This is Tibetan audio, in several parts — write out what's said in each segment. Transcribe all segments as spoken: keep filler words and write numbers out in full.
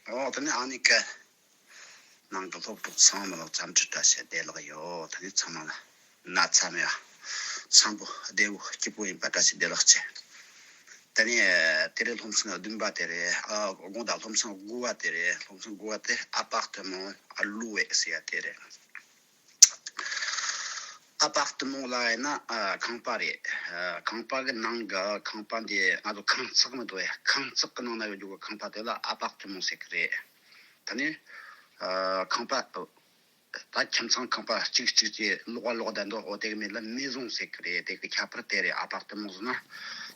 ཨོ་དེ་ནི་ཨ་ནི་ཀ་ནང་གི་སློབ་གྲོགས་ཚང་མ་ལ་འཚམས་འདྲི་བཀྲ་ཤིས་བདེ་ལེགས་ཡོད། དེ་ནི་ཚང་མ་ལ་ན་ཚ་མེད་པ་འཚམས་པོ་བདེ་བོ་སྐྱིད་པོ་ཡིན་པ་བཀྲ་ཤིས་བདེ་ལེགས་ཆེ། དེ་ནི་དེ་རིང་སློབ་ཚན་བདུན་པ་དེ་རེད། ཨ་དགོངས་དག་སློབ་ཚན་དགུ་པ་དེ་རེད། སློབ་ཚན་དགུ་པ་དེ་ཨ་པར་ཏི་མོང་ཨ་ལུ་ཝེ་ཟེར་ཡ་དེ་རེད། ཨ་པར་ཏི་མོང་ལ་ཡིན་ན་ཨ་ཁང་པ་རེད། ཨ་ཁང་པ་གི་ནང་གི་ཁང་པ་འདི་ང་ཚོ་ཁང་བརྩེགས་མི་འདུག་ཡ། ཁང་བརྩེགས་གི་ནང་ན་ཡོད་རྒྱུ་གི་ཁང་པ་དེ་ལ་ཨ་པར་ཏི་མོང་ཟེར་གི་རེད། ད་ནི་ཨ་ཁང་པ་ད་ཁྱིམ་ཚང་ཁང་པ་གཅིག་གཅིག་གི་ལོགས་ལོགས་ད་འདུག་འོ་དེ་གི་མིང་ལ་མེ་ཟོང་ཟེར་གི་རེད། དེ་གི་ཁྱད་པར་དེ་རེད། ཨ་པར་ཏི་མོང་ཟེར་ན་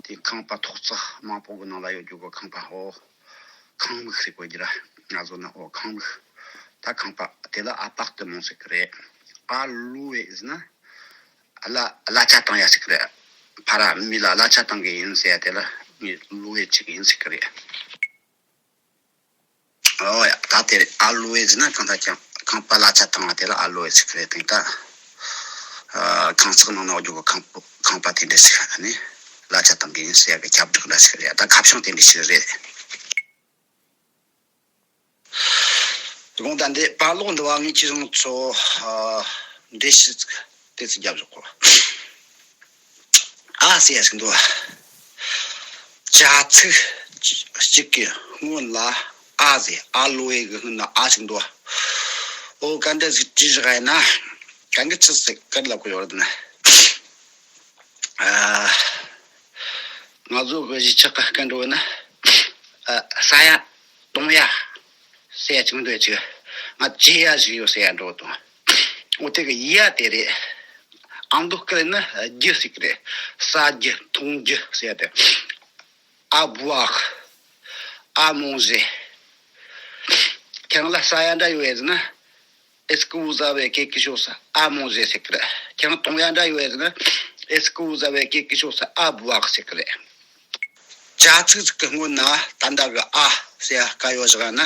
དེ་ཁང་པ་ཐོག་བརྩེགས་མང་པོ་གི་ནང་ལ་ཡོད་རྒྱུ་གི་ཁང་པ། འོ་ཁང་མིག་ཟེར་གོ་རྒྱུ་ར། ང་ཚོ་ན་འོ་ཁང་མིག་ད་ཁང་པ་དེ་ལ་ཨ་པར་ཏི་མོང་ཟེར་གི་རེད། ཨ་ལུ་ཝེ་ཟེར་ན་གླ་གླ་ཆ་བཏང་ཡ་ཟེར་གི་རེད། ཕར་ར་མི་ལ་གླ་ཆ་བཏང་གི་ཡིན་ཟེར་ཡ་དེ་ལ་ངས་ལུ་ཝེ་བྱེད་གི་ཡིན་ཟེར་གི་རེད། ཨོ་ཡ། ད་དེ་རེད། ཨ་ལུ་ཝེ་ཟེར་ན་གང་ལྟར་ཀྱང་ཁང་པ་གླ་ཆ་བཏང་བ་དེ་ལ་ཨ་ལུ་ཝེ་ཟེར་གི་རེད། དེ་ད་ཨ་ཁང་བརྩེགས་ནང་ན་འོ་རྒྱུ་གི་ཁང་པ་ཁང་པ་དེ་འདྲ་ཞིག་ཨ་ནི་གླ་ཆ་བཏང་གི་ཡིན་ཟེར་ཡ་གི་ཁྱབ་བསྒྲགས་འདྲ་ཞིག་རེད། ད་ཁ་བྱང་དེ་འདྲ་ཞིག་རེད། དགོངས་དག་འདི་པར་ལོག་འདི་བ་ངས་ཁྱེད་རང་ཚོ་ཨ་འགྲེལ་བཤད་ཏོག་ཙམ་རྒྱབ་བཞག་གོ། ཨ་ཟེར་ཡ་ཞིག་འདུག་བྱ་ཚིག་གཅིག་གི་སྔོན་ལ་ཨ་ཟེར། ཨ་ལུ་ཝེ་གི་སྔོན་ལ་ཨ་ཞིག་འདུག་འོ་ག་འདྲ་ཞིག་བྲིས་བཞག་ཡིན་ན་ག་འདྲ་ཆི་ཟིག་ག་རེ་ལབ་གི་ཡོད་རེད་ན། ཨ། ང་ཚོ་གི་གཞིས་ཆགས་ཀ་སྐད་འགྲོ་ན་ཨ་ཟ་ཡ་བཏུང་ཡ་ཟེར་ཡ་ཅིག་འདུག་ཅིག་ང་བྱེད་ཡ་ཞིག་ཡོད་ཟེར་ཡ་འགྲོ་དང་། འོ་དེ་གི་ཡ་དེ་རེད། ཨ་མདོ་སྐད་ན་རྒྱུ་ཟེར་གི་རེད། ཟ་རྒྱུ་འཐུང་རྒྱུ་ཟེར་ཡ་དེ། ཨ་བུ་ཨག་ཨ་མོང་ཟེ། ཁྱེད་རང་ལ་ཟ་ཡ་འདྲ་ཡོད་ཟེར་ན། Est-ce que vous avez quelque chose à manger ཟེར་གི་རེད། ཁྱེད་རང་བཏུང་ཡ་འདྲ་ཡོད་ཟེར་ན། Est-ce que vous avez quelque chose à boire ཟེར་གི་རེད། བྱ་ཚིག་ཅིག་གི་སྔོན་ན་ད་ལྟ་གི་ཨ་ཟེར་ཡ་ག་ཡོད་བཞག་ན།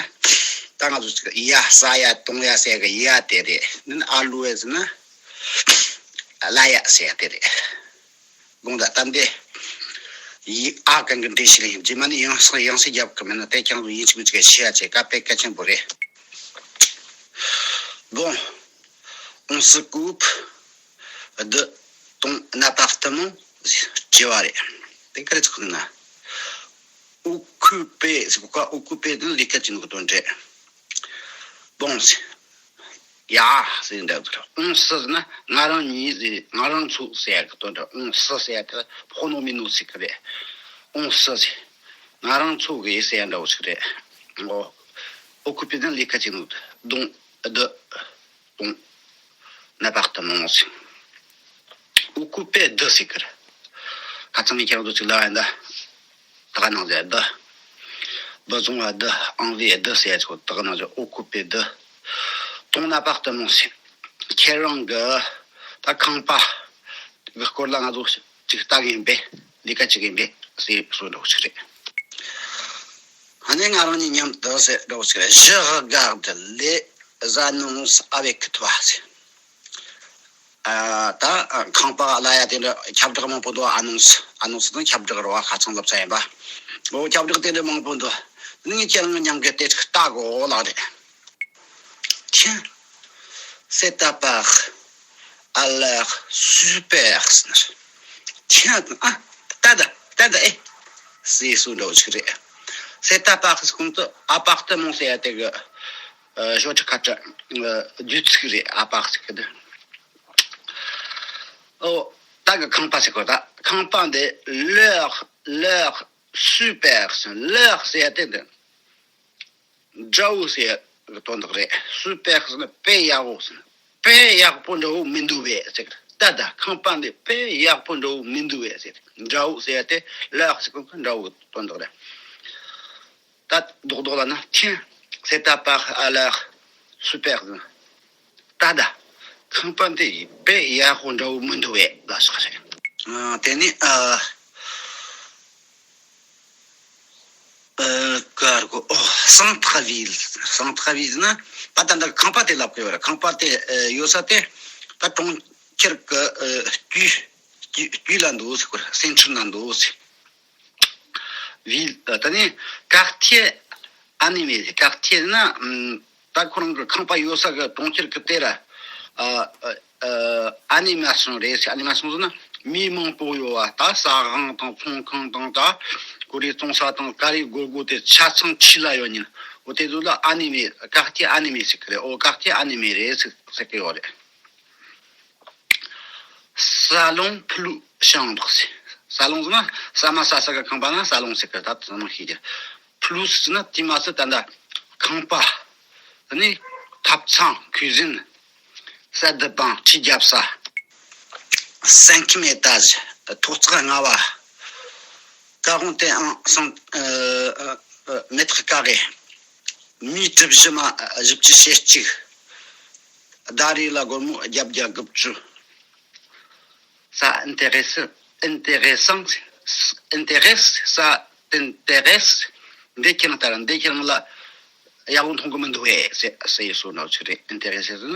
ད་ང་ཚོ་ཅིག་ཡ་ཟ་ཡ་བཏུང་ཡ་ཟེར་གི་ཡ་དེ་རེད། ཨ་ལུ་ཝེ་ཟེར་ན་གླ་ཡ་ཟེར་ཡ་དེ་རེད། དགོངས་དག་ད་འདི་ཡིག་ཨ་གང་གི་འགྲེལ་བཤད་ཡིན། རྗེས་མ་ནི་ཡང་སེ་ཡང་སེ་རྒྱབ་གི་མིན་ན་དེ་ཀྱང་ཡིན་གཅིག་མིན་གཅིག་ཤེས་ཡ་ཆེ་ག་དཔེ་གལ་ཆེན་པོ་རེད། Bon, on se coupe de ton appartement ཟེར་བ་རེད། དེ་ག་རེ་ཚོགས་ན། Occupé ཟེར་གོ་ཀ occupé དེ་ལས་ཀ་བྱེད་ནོ་གི་དོན་རེད། Bon ཟེར། ཡ་ཟེར་འདྲ་འདུག on se ཟེར་ན་ང་རང་གཉིས་ཟེར། ང་རང་ཚོ་ཟེར་གི་དོན་འདྲ། on se ཟེར་གི་pronom ནོ་ཟེར་གི་རེད། On se ཟེར། ང་རང་ཚོ་གི་ཟེར་འདྲ་བོ་ཞིག་རེད། འོ། Occupé ན་ལས་ཀ་བྱེད་ནོ། Donc, de ton appartement ཟེར། Occupé de ཟེར་གི་རེད། ཁ་ཚང་གི་ཁྱེད་རང་ཚོ་ཅིག་ལབ་ཡ་འདྲ། ད་ག་ནང་བཞིན་བསྡུ། བུ་ཆུང་བ་བསྡུ། ཨང་བི་བསྡུ་ཟེར་ཡ་ཆོ་ད་ག་ནང་བཞིན་ཨོ་ཀུ་པེ་བསྡུ། ton appartement ཟེར། ཁྱེད་རང་གི་ད་ཁང་པ་གི་སྐོར་ལ་ང་ཚོ་ཅིག་ལྟ་གི་ཡིན་པས། ལས་ཀ་བྱེད་ཀྱི་ཡིན་པས་ཟེར་སོ་འདྲ་བོ་ཞིག་རེད། ཨ་ནི་ང་རང་གཉིས་མཉམ་དུ་ཟེར་འདྲ་བོ་ཞིག་རེད། Je regarde les annonces avec toi ཟེར། ཨ་ད་ཁང་པ་གླ་ཡ་དེ་འདྲ་ཁྱབ་བསྒྲགས་མང་པོ་འདུག་ཨ་ནོན་སི། ཨ་ནོན་སི་དང་ཁྱབ་བསྒྲགས་རེད་བ། ཁ་ཚང་སློབ་ཚན་ཡིན་པ། འོ་ཁྱབ་བསྒྲགས་དེ་འདྲ་མང་པོ་འདུག་ངས་ཁྱེད་རང་མཉམ་གི་དེ་ཅིག་ལྟ་དགོས་ལགས་རེད། Tiens, cet appart a l'air super ཟེར། Tiens ཨ་ད་ད་ད་ད་ཨེ་ཟེར་སུ་འདྲ་བོ་ཞིག་རེད། Cet appart ཟེར་གོང་དུ་ཨ་པར་ཏི་མོང་ཟེར་ཡ་དེ་གི་ཨ་ཞོ་ཁྲི་ཁ་ཁྲི་ཨ་བསྡུས་ཚིག་རེད། ཨ་པར་ཟེར་གི་དེ། ཨོ། ད་གི་ཁང་པ་ཟེར་གོ་ད་ཁང་པ་འདི་ལེགས་ལེགས་སུ་པེར་ཟེར། ལེགས་ཟེར་ཡ་དེ་འདི་འདྲ་བོ་ཟེར་ཡ་གི་དོན་དག་རེད། སུ་པེར་ཟེར་ན་དཔེ་ཡག་པོ་ཟེར། དཔེ་ཡག་པོ་འདྲ་བོ་མི་འདུག་པས་ཟེར། ད་ད་ཁང་པ་འདི་དཔེ་ཡག་པོ་འདྲ་བོ་མི་འདུག་པས་ཟེར། འདྲ་བོ་ཟེར་ཡ་དེ་ལེགས་ཟེར་གོ་འདྲ་བོ་གི་དོན་དག་རེད། ད་རྡོག་རྡོག་ལ་ན་tiens, cet appart a l'air super ཟེར། ད་ད། ཁང་པ་འདི་ཡི་དཔེ་ཡག་པོ་འདྲ་བོ་མི་འདུག་པས་ལ་སོགས་རེད། ཨ་དེ་ནི་ཨ་ཨ་ཀར་གོ་ཨོ་centre-ville། Centre-ville ན་ད་ད་ད་ཁང་པ་དེ་ལབ་གི་ཡོད་རེད། ཁང་པ་དེ་ཨ་ཡོད་ས་དེ་ད་གྲོང་ཁྱེར་གི་ཨ་དཀྱིལ་དཀྱིལ་དཀྱིལ་ལ་འདུག་ཟེར་གོ་རེད། སེན་ཊར་ན་འདུག་ཟེར། ville ད་ནི་quartier ཨ་ནི་མེ་ཟེར། ཀག་ཐི་ཟེར་ན་ཨམ། ད་ཁོ་རང་གི་ཁང་པ་ཡོད་ས་གི་གྲོང་ཁྱེར་གི་དེ་ར། ཨ་ཨ་ཨ་ཨ་ནི་མ་སོང་རེད་ཟེར། ཨ་ནི་མ་སོང་ཟེར་ན་མི་མང་པོ་ཡོད་བ། ད་ཟ་ཁང་དང་ཚོང་ཁང་དང་ད་གོ་རེ་བཙོང་ས་དང་ག་རེ་དགོས་དགོས་དེ་ཆ་ཚང་ཆི་ལ་ཡོད་ཉིན། འོ་དེ་ཚོ་ལ་ཨ་ནི་མེ། ཀག་ཐི་ཨ་ནི་མེ་ཟེར་གི་རེད། འོ་ཀག་ཐི་ཨ་ནི་མེ་རེད་ཟེར་ཟེར་གི་ཡོད་རེད། Salon plus chambre ཟེར། ས་ལོང་ཟེར་ན་ཟ་མ་ཟ་ས་གི་ཁང་པ་ན་ས་ལོང་ཟེར་གི། ད་ཚང་མ་ཤེས་ཀྱི། Plus ཟེར་ན་དེ་མ་ཟད་ད་ལྟ་ཁང་པ། ཨ་ནི་ཐབ་ཚང་། cuisine, salle de bain, ཁྲུས་རྒྱབ་ས། Cinquième étage ཐོག་བརྩེགས་ལྔ་པ། Quarante et un cent, euh, euh, euh, mètres carrés. མི་གྲུ་བཞི་མ་བཞི་བཅུ་ཞེ་གཅིག་ཟླ་རེ་ལ་སྒོར་མོ་བརྒྱད་བརྒྱ་དགུ་བཅུ། Ça intéresse, intéressant, intéresse, ça t'intéresse. འདི་ཁྱེད་རང་ལྟར་འདི་ཁྱེད་རང་ལ་ཡག་པོ་མཐོང་གི་མི་འདུག་གས་ཟེར་ཟེར་ཡས་བཟོ་འདྲ་ཅིག་རེད། ཨིན་ཏེ་རེ་སེ་ཟེར་ན་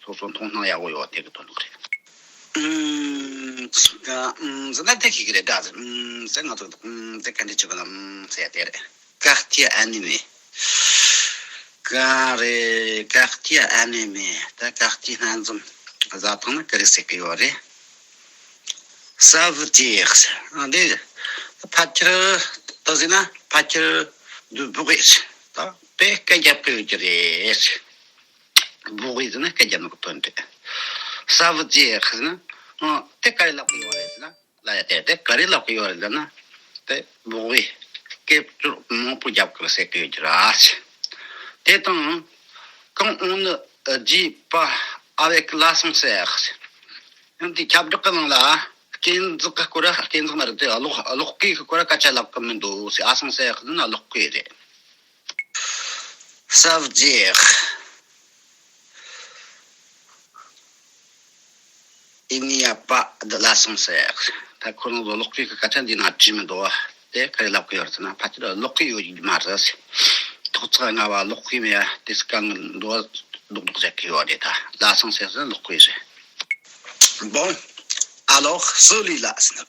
སོ་སོ་མཐོང་སྣང་ཡག་པོ་ཡོད་དེ་གི་དོན་དག་རེད། ཨུམ། ཟེར་ན་དེ་ཤེས་ཀྱི་རེད་ད་ཟེར། ཨུམ། ཟེར་ང་ཚོ་ཨུམ་དེ་ག་འདྲ་བྱེད་དགོས་ན་ཨུམ་ཟེར་དེ་རེད། Quartier animé. ག་རེ། Quartier animé. ད་ཀག་ཐི་སྣ་འཛོམས་བཟའ་བཏང་ན་ག་རེ་ཟེར་གི་ཡོད་རེད། Ça veut dire. འདི་ཕལ་ཆེར་ད་ཟེར་ན་ཕལ་ཆེར་འདི་བུ་གས་ད་དཔེ་སྐད་རྒྱབ་གི་ཡོད་ཀྱི་རེད། བུ་གས་ཟེར་ན་སྐད་རྒྱབ་ནི་གི་དོན་རེད། Ça veut dire ཟེར་ན་དེ་ག་རེ་ལབ་གི་ཡོད་རེད་ཟེར་ན། ལ་ཡ་དེ་དེ་ག་རེ་ལབ་ཀྱི་ཡོད་རེད་ཟེར་ན། དེ་བོགས་པའི་སྐད་ཅོར་མང་པོ་རྒྱབ་ཀྱི་ཟེར་གྱི་ཡོད་ཀྱི་ར། དེ་དང་། Quand on ne dit pas avec l'ascenseur. ཡང་དེ་ཁྱབ་བསྒྲགས་ཀྱི་ནང་ལ་རྐྱེན་འཛེག་གི་སྐོར་ར། རྐྱེན་འཛེག་མ་རེད་དེ། གློག་གློག་སྐས་ཀྱི་སྐོར་ར་སྐད་ཆ་ལབ་ཀྱི་མི་འདུག་ཟེར། ascenseur ཟེར་ན་གློག་སྐས་རེད། Ça veut dire. Il n'y a pas de l'ascenseur. ད་ཁོ་རང་ཚོ་གློག་སྐས་ཀྱི་སྐད་ཆ་འདི་ན་དྲིས་མི་འདུག་བ། དེ་ག་རེ་ལབ་ཀྱི་ཡོད་རེད་ཟེར་ན་ཕལ་ཆེར་གློག་སྐས་ཡོད་ཀྱི་མ་རེད། ཐོག་བརྩེགས་ལྔ་པ་གློག་སྐས་མེད་ཡ་དེ་སྐད་ངན་འདུག་བ། རྡོག་རྡོག་བྱེད་ཀྱི་ཡོད་རེད། ད་l'ascenseur ཟེར་གློག་སྐས་རེད། Bon, alors, celui-là ཟེར་ན།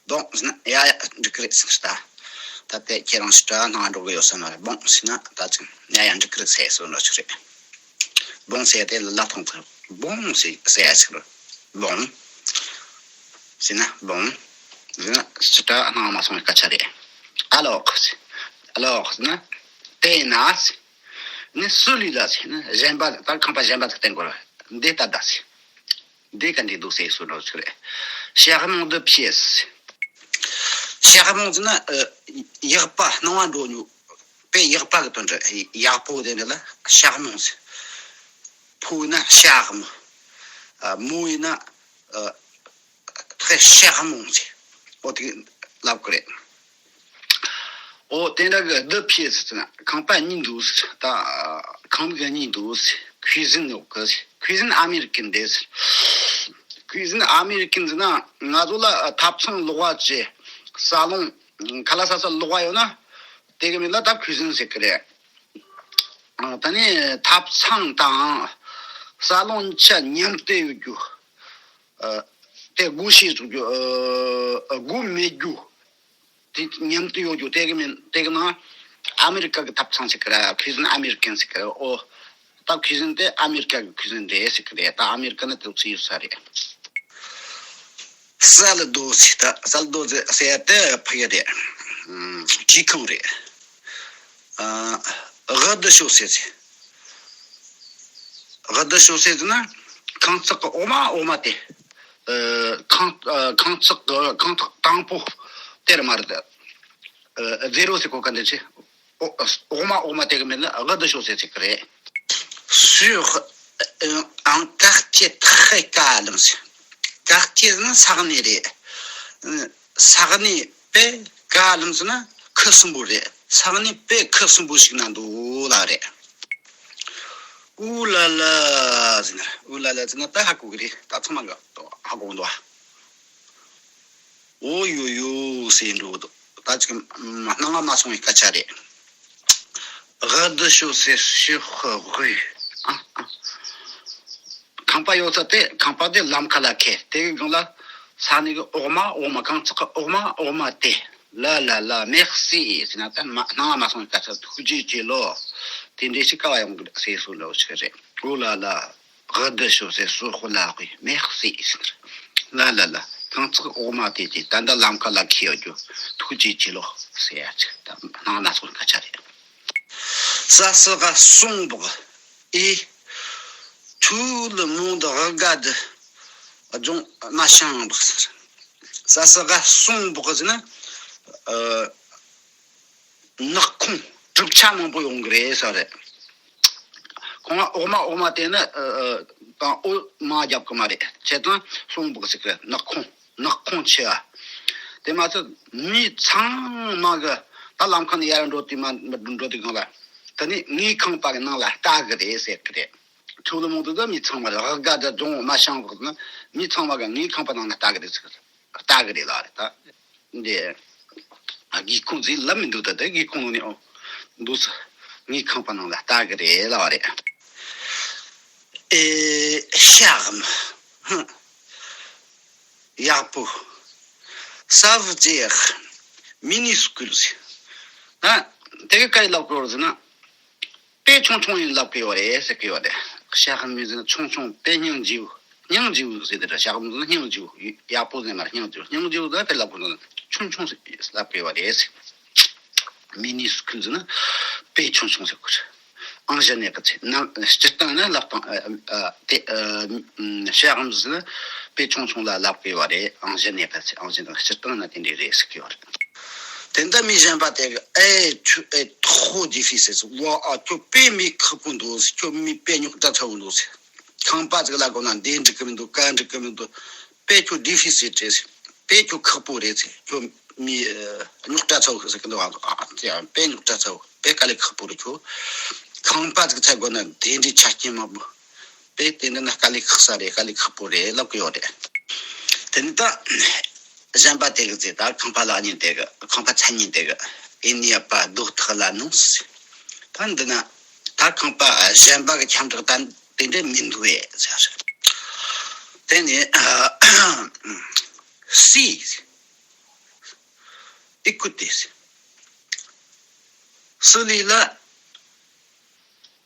Bon ཟེར་ན་ཡ་ཡ་འགྲིག་གི་རེད་ཟེར་ན། ད་ད་དེ་ཁྱེད་རང་ཞིག་ད་ནང་འགྲོ་གི་ཡོད་ཟེར་ན། Bon ཟེར་ན་ད་ཅིག་ཡ་ཡ་འགྲིག་གི་རེད་ཟེར་སོ་འདྲ་ཅིག་རེད། Bon ཟེར་དེ་ལ་ལ་ཐོང་ཐོང་། Bon ཟེར་ཟེར་ཡ་ཅིག་རེད། Bon ཟེར་ན་bon ཟེར་ན་ཞིག་ད་ནང་མ་སོང་བའི་སྐད་ཆ་རེད། Alors ཟེར། Alors ཟེར་ན་དེ་ན་ཟེར། ནི་celui-là ཟེར་ན་གཞན་པ། ད་ཁང་པ་གཞན་པ་ཟིག་བསྟན་དགོས་ར། འདི་ལྟ་ད་ཟེར། འདི་ག་འདྲ་འདུག་ཟེར་སོ་འདྲ་ཅིག་རེད། Charmante pièce. Charmante ཟེར་ན་ཡག་པ། སྣང་བ་འགྲོ་མྱོང་། དཔེ་ཡག་པ་གི་དོན་རེད། ཡག་པོ་དེ་འདྲ་ལ་charmante ཟེར། ཕོ་ཡིན་ན་charme། མོ་ཡིན་ན་très charmante ཟེར། འོ་དེ་ལབ་གི་རེད། འོ་དེ་འདྲ་གི་deux pièces ཟེར་ན་ཁང་པ་གཉིས་འདུག་ཟེར། ད་ཁང་མིག་གཉིས་འདུག་ཟེར། Cuisine ཡོད་གི་ཟེར། Cuisine américaine རེད་ཟེར། Cuisine américaine ཟེར་ན་ང་ཚོ་ལ་ཐབ་ཚང་ལོགས་པ་བྱས། salon ཁ་ལག་ཟ་ས་ལོགས་པ་ཡོད་ན་དེ་གི་མིང་ལ་ད་cuisine ཟེར་གི་རེད། ད་ནི་ཐབ་ཚང་དང་salon གཉིས་ཆ་མཉམ་དུ་ཡོད་རྒྱུ། དེ་སྒོ་ཕྱེ་བཅུག་རྒྱུ། སྒོ་མེད་རྒྱུ། དེ་མཉམ་དུ་ཡོད་རྒྱུ་དེ་གི་མིང་། དེ་གི་ནང་ཨ་མེ་རི་ཀ་གི་ཐབ་ཚང་ཟེར་གི་ར། Cuisine américaine ཟེར་གི་ར། འོ། ད་cuisine དེ་ཨ་མེ་རི་ཀ་གི་cuisine རེད་ཟེར་གི་རེད། ད་ཨ་མེ་རི་ཀ་ན་དེ་ཚོ་ཡོད་ས་རེད། Salle d'eau ཟེར། ད་salle d'eau ཟེར་ཟེར་དེ་ཕ་གི་རེད། བྲིས་ཁང་རེད། rez-de-chaussée ཟེར། rez-de-chaussée ཟེར་ན་ཁང་བརྩེགས་གི་འོག་མ་འོག་མ་དེ། ཁང་ཁང་བརྩེགས་གི་ཁང་ཐོག་དང་པོ་དེར་མ་རེད། zéro ཟེར་གོ་ག་འདི་ཆེ། འོག་མ་འོག་མ་དེ་གི་མིང་ལ་rez-de-chaussée ཟེར་གི་རེད། Sur un quartier très calme ཟེར། quartier ཟེར་ན་ས་གནས་རེད། ས་གནས་དཔེ། calme ཟེར་ན་ཁུ་སིམ་པོ་རེད། ས་གནས་དཔེ་ཁུ་སིམ་པོ་ཞིག་ན་འདུག་ལ་རེད། Ouh là là ཟེར་ན། Ouh là là ཟེར་ན་ད་ཧ་གོ་གི་རེད། ད་ཚང་མ་གི་ཧ་གོ་འདུག་ཨ། འོ་ཡོ་ཡོ་ཟེར་འགྲོ་གི་འདུག་ད་ཅིག་སྣང་བ་མ་སོང་བའི་སྐད་ཆ་རེད། Rez-de-chaussée sur rue. ཨ་ཨ། ཁང་པ་ཡོད་ས་དེ། ཁང་པ་དེ་ལམ་ཁ་ལ་ཁེལ། དེ་གི་སྒང་ལ་ས་གནས་གི་འོག་མ་འོག་མ། ཁང་བརྩེགས་གི་འོག་མ་འོག་མ་དེ། ལ་ལ་ལ་མེག་སི་ཟེར་ན་ད་མ་སྣང་བ་མ་སོང་བའི་སྐད་ཆ་ཐུགས་རྗེ་ཆེ་ལོ། དེ་འདྲའི་ཞིག་ག་བ་ཡོང་གི་ཟེར་སོ་ལོ་ཞིག་རེད། ཨོ་ལ་ལ། ག་དི་ཤོ་ཟེར་སོ་ཧོ་ལ་ཧོ་མེག་སི་ཟེར། ལ་ལ་ལ། ཁང་ཚིག་འོག་མ་དེ་དེ་ད་ལྟ་ལམ་ཁ་ལ་ཁེལ་ཡོད་རྒྱུ་ཐུགས་རྗེ་ཆེ་ལོ་ཟེར་ཡ་ཅིག་ད་སྣང་བ་མ་སོང་བའི་སྐད་ཆ་རེད། ས་སི་ག་སོང་བག་ཨེ། ཐུ་ལི་མོང་དི་ག་དི་ལྗོངས་མ་ཤང་བག་ཟེར། ས་སི་ག་སོང་བག་ཟེར་ན། ཨ། ནག་ཁུང་གྲུབ་ཆ་མང་པོ་ཡོང་གི་རེད་ས་རེད། ཁོང་ལ་འོག་མ་འོག་མ་དེ་ནི་ཨ། ཨ། དང་འོ་མ་རྒྱབ་གི་མ་རེད། བྱས་ཙང་སོང་བག་ཟེར་གི་རེད། ནག་ཁུང་། ནག་ཁུང་ཆེ་བ། དེ་མ་ཚད་མི་ཚང་མ་གི་ད་ལམ་ཁ་ནས་ཡར་འགྲོ་དུས་མ་འགྲོ་དུས་སྒང་ལ། དེ་ནས་ངའི་ཁང་པ་གི་ནང་ལ་ལྟ་གི་རེད་ཟེར་གི་རེད། ཁྲོ་ལི་མོང་དུ་ད་མི་ཚང་མ་རེད། ཧ་ག་ད་རྫོང་མ་ཤང་བག་ན་མི་ཚང་མ་གི་ངའི་ཁང་པ་ནང་ལ་ལྟ་གི་རེད་ཟེར་གི་རེད། ལྟ་གི་རེད་ལ་རེད་ད། འདི། སྒེའུ་ཁུང་ཟིག་ལབ་མི་འདུག་ད་ལྟ་སྒེའུ་ཁུང་ནང་ནས་ཨོ། འདུག་ས། ངའི་ཁང་པ་ནང་ལ་ལྟ་གི་རེད་ལབ་པ་རེད། ཨེ། ཤག་མ། ཧུམ། ཡག་པོ། ས་བུ་ཅེ་ཡག་མི་ནི་སྐུལ་ཟིག་ཨ། དེ་གི་ག་རེ་ལབ་དགོས་རེད་ཟེར་ན། དཔེ་ཆུང་ཆུང་ཡིན་ལབ་གི་ཡོད་རེད་ཟེར་གི་ཡོད་རེད། ཤག་མི་ཟེར་ན་ཆུང་ཆུང་དཔེ་སྙིང་རྗེ་བོ། སྙིང་རྗེ་བོ་ཟེར་དེ་རེད། ཤག་མི་ཟེར་ན་སྙིང་རྗེ་བོ། ཡག་པོ་ཟེར་མ་རེད། སྙིང་རྗེ་བོ། སྙིང་རྗེ་བོ་ཟེར་དཔེ་ལབ་གི་འདུག་ཆུང་ཆུང་ཟེར་ལབ་གི་ཡོད་རེད་ཟེར། མི་ནི་སྐུལ་ཟེར་ན་དཔེ་ཆུང་ཆུང་ཟེར་གི་རེད། ཨང་ཞི་ནས་གི་ཚེ་ན་སྤྱིར་བཏང་ན་ལབ་སྟངས་ཨ། ཨ། དེ་ཨ། ཤག་མི་ཟེར་ན་དཔེ་ཆུང་ཆུང་ལ་ལབ་གི་ཡོད་རེད། ཨང་ཞི་ནས་གི་ཚེ། ཨང་ཞི་ནས་སྤྱིར་བཏང་ན་དེ་འདྲ་རེད་ཟེར་གི་ཡོད་རེད། དེ་འདྲ་མི་གཞན་པ་དེ་གི་ཨེ་ཁྱོད་ཨེ་ཐོ་ཌི་ཕི་སི་སི་ཝ་ཨ་ཁྱོད་དཔེ་མི་ཁག་པོ་འདུག་ཟེར། ཁྱོད་མི་དཔེ་རྙོག་དྲ་ཚ་བོ་འདུག་ཟེར། ཁང་པ་ཅིག་ལ་དགོས་ན་འདི་འགྲིག་གི་མི་འདུག་ག་འགྲིག་གི་མི་འདུག་དཔེ་ཁྱོད་ཌི་ཕི་སི་སི་རེད་ཟེར། དཔེ་ཁྱོད་ཁག་པོ་རེད་ཟེར། ཁྱོད་མི་རྙོག་དྲ་ཚ་བོ་ཟེར་གི་འདུག་ཨ་ཙི་ཨ། དཔེ་རྙོག་དྲ་ཚ་བོ། དཔེ་དཀའ་ལས་ཁག་པོ་རེད། ཁྱོད་ཁང་པ་ཅིག་ཚ་དགོས་ན་དེ་འདྲའི་ཆ་རྐྱེན་མང་པོ། དཔེ་དེ་འདྲ་ན་དཀའ་ལས་ཁག་ས་རེད། དཀའ་ལས་ཁག་པོ་རེད་ལབ་གི་ཡོད་རེད། དེ་ནི་ད་གཞན་པ་དེ་གི་ཚེ་ད་ཁང་པ་ལ་ཉིན་དེ་གི་ཁང་པ་ཚ་ཉིན་དེ་གི་ཨེ་ནི་ཡ་པ་རྡོ་ཐག་ལ་ནོངས། ད་འདི་ན་ད་ཁང་པ་གཞན་པ་གི་ཁྱམས་བསྒྲགས་ད་དེ་འདྲ་མི་འདུག་ཨེ་ཟེར། དེ་ནི་སི། ཨེ་ཀུ་ཏི། སི་ལི་ལ།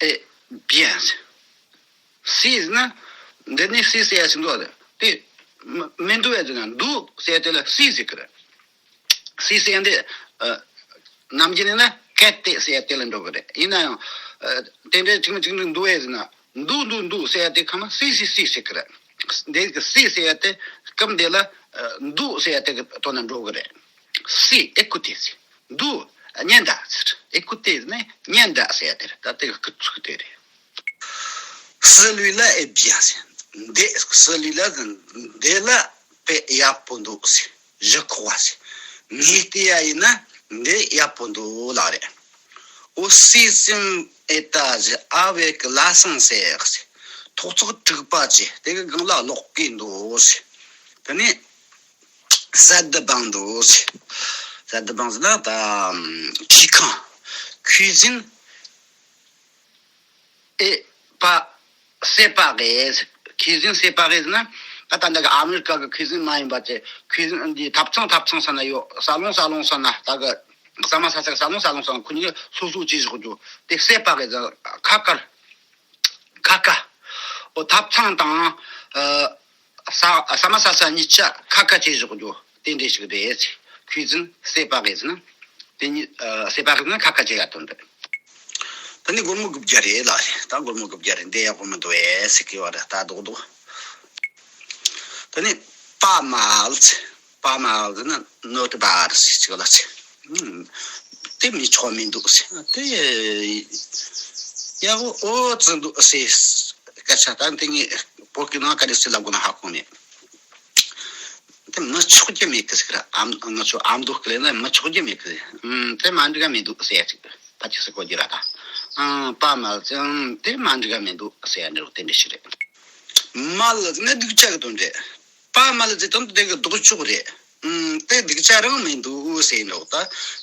ཨེ། བི་ཡན། སི་ཟེར་ན། འདི་ནི་སི་ཟེར་ཡ་ཞིག་འདུག་ཟེར། དེ། མི་མི་འདུག་ཡ་ཟེར་ན་འདུག་ཟེར་ཡ་དེ་ལ་སི་ཟེར་གི་རེད། སི་ཟེར་ཡ་འདི། ཨ། ནམ་རྒྱུན་ནི་ན་གལ་ཏེ་ཟེར་ཡ་དེ་ལ་འགྲོ་གི་རེད། ཡིན་ན་ཡང་། ཨ། དེ་འདྲའི་ཅིག་ཅིག་འདུག་ཡ་ཟེར་ན། འདུག་འདུག་འདུག་ཟེར་ཡ་དེ་ཁ་མ་སི་སི་སི་ཟེར་གི་རེད། འདི་གི་སི་ཟེར་ཡ་དེ་སྐབས་འདི་ལ། ཨ། འདུག་ཟེར་ཡ་དེ་གི་དོན་ན་འགྲོ་གི་རེད། སི་ཨེ་ཀུ་ཏི་ཟེར། འདུག་ཉན་ད་ཟེར། ཨེ་ཀུ་ཏི་ནི་ཉན་ད་ཟེར་ཡ་དེ་རེད། ད་དེ་གི་སྐུ་ཚུགས་དེ་རེད། སི་ལུས་ལ་ཨེ་བི་ཡ་ཟེར། འདི་སི་ལུས་ལ་འདི་ལ་དཔེ་ཡག་པོ་འདུག་ཟེར། གཞི་ཁོག་པ་ཟེར། ངས་བལྟས་ཡ་ཡིན་ན་འདི་ཡག་པོ་འདུག་ལབ་རེད། འོ་སི་སིམ་ཨེ་ཏ་ཟེར། ཨ་བེ་ཀི་ལ་སང་ཟེར་ཟེར། ཐོག་བརྩེགས་དྲུག་པ་ཅེ་དེ་གི་སྒང་ལ་ལོག་གི་འདུག་ཟེར། དེ་ནས། སད་དི་བང་དུ་ཟེར། སད་དི་བང་ཟེར་ན་ད་ཁྱི་ཁང་། ཁུ་ཟིན་ཨེ་པ་སེ་པ་གེ་ཟེར། ཁུ་ཟིན་སེ་པ་གེ་ཟེར་ན་ད་ད་འདི་གི་ཨ་མི་རི་ཀ་གི་ཁུ་ཟིན་མ་ཡིན་པ་ཅེ། ཁུ་ཟིན་འདི་ཐབ་ཚང་ཐབ་ཚང་ས་ན་ཡོད། ས་ལོང་ས་ལོང་ས་ན་ད་གི་ཟ་མ་ཟ་ས་གི་ས་ལོང་ས་ལོང་ས་ན་ཁོ་གཉིས་ཀྱི་སོ་སོ་ཅེ་བཞག་རྒྱུ་དེ་སེ་པ་གེ་ཟེར། ཁ་ཀར། ཁ་ཀ། འོ་ཐབ་ཚང་དང་། ཨ། ས་ས་མ་ས་ས་གཉིས་ཆ་ཁ་ཀ་ཅེ་བཞག་རྒྱུ་དེ་འདྲ་ཞིག་རེད། ཁུ་ཟིན་སེ་པ་གེ་ཟེར་ན། དེ་གཉིས། ཨ། སེ་པ་གེ་ཟེར་ན་ཁ་ཀ་ཅེ་ག་དོན་རེད། ད་ནི་སྒོར་མོ་དགུ་བརྒྱ་རེད་ལ་རེད། ད་སྒོར་མོ་དགུ་བརྒྱ་རེད། འདི་ཡག་པོ་མི་འདུག་ཨེ་ཟེར་གི་བ་རེད། ད་རྡོག་རྡོག་ད་ནི་པ་མ་ལ་ཚེ། པ་མ་ལ་ཟེར་ན་ནོ་ཏི་བ་ར་ཟེར་ཅིག་ལ་ཚེ། དེ་མི་ཆོག་མི་འདུག་ཟེར། དེ་ཡག་པོ་ཨོ་ཙི་འདུག་ཟེར། སྐད་ཆ་ད་དེ་ངས་བོད་སྐད་ནང་ག་རེ་ཟེར་ལབ་དགོས་ན་ཧ་གོ་མེད། དེ་མི་ཆོག་རྒྱུ་མེད་གི་ཟེར། ཨ། ང་ཚོ་ཨ་མདོ་སྐད་ལ་མི་ཆོག་རྒྱུ་མེད་གི། ཨུམ། དེ་མ་འགྲིག་ག་མི་འདུག་ཟེར་ཅིག་ད་ཅིག་ཟེར་གོ་རྒྱུ་ར་ད། ཨང་། པ་མ་ལ་ཚེ། ཨང་། དེ་མ་འགྲིག་ག་མི་འདུག་ཟེར་ཡ་འདྲ་བོ་དེ་འདྲ་ཞིག་རེད། མ་ལ་ནི་སྡུག་ཅག་གི་དོན་རེད། པ་མ་ལ་ཟེར་དོན་དེ་གི་ལྡོག་ཕྱོགས་རེད། ཨུམ། དེ་སྡུག་ཅག་རང་མི་འདུག་ཟེར་ནོ་ད།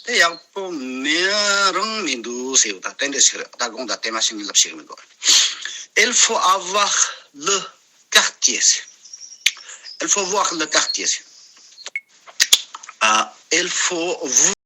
དེ་ཡག་པོ་མེད་རང་མི་འདུག་ཟེར་ད་དེ་འདྲ་ཞིག་རེད། ད་དགོངས་དག་དེ་མ་ཤེས་ངས་ལབ་ཤེས་གི་མི་འདུག Il faut avoir le quartier. Il faut avoir le quartier. ཨ། L four V